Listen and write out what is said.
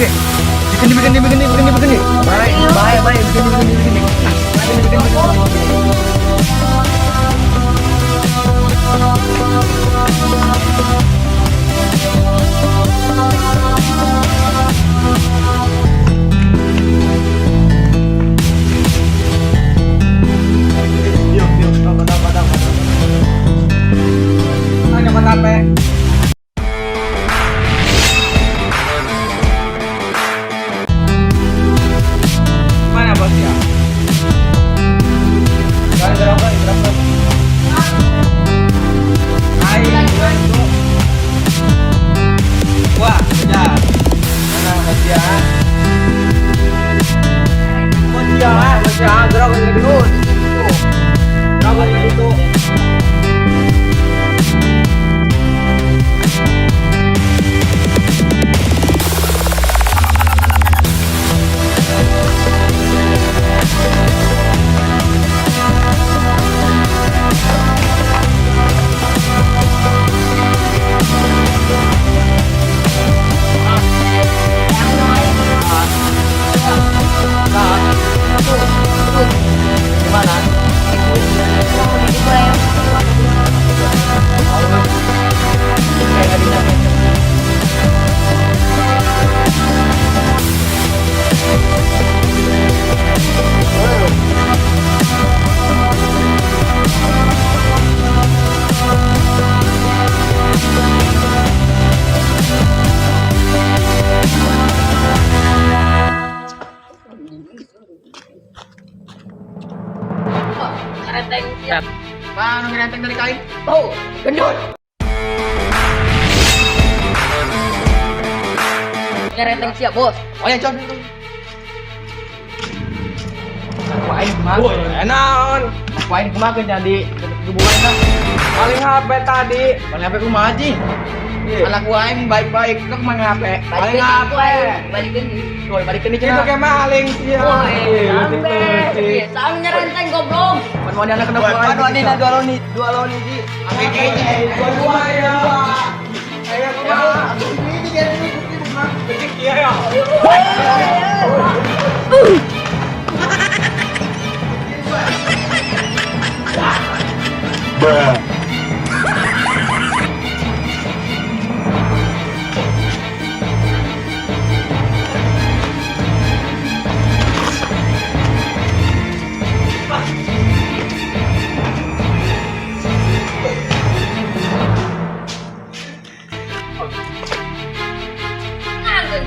Oke. Begini, begini, begini, begini, begini. Baik, baik, baik, begini, begini, begini. Begini, begini, begini. Yuk, yuk, tambah, tambah, tambah. Ayo, nyokot HP. Mana bos ya? Jangan berapa, berapa? Ayo, dua, itu. Wah, udah. Mana bos ya? Bos ya, bos ya, gerak dulu. Gerak itu. Gimana? Kayak nggak bisa. Ngarenteng siap. Mana ngerenteng dari kain? Oh, gendut. Ngarenteng siap, Bos. Oh ya, coba itu. Aku aing kumaha? Enaon? Aku aing kumaha jadi hubungan kan? Paling HP tadi. Paling HP kumaha ji? Anak gua aing baik-baik, lu kemana HP? Paling HP. Balikin. Woi, balikin nih Itu cenah. kayak maling sih. Woi, sampai. Sampai nyerenteng goblok. Pan wani anak kena gua aing. Pan wani na dua loni ji. Dua Dua ya. Ayo kumaha? Ini jadi Becik iya ya. Bruh. Nganggur.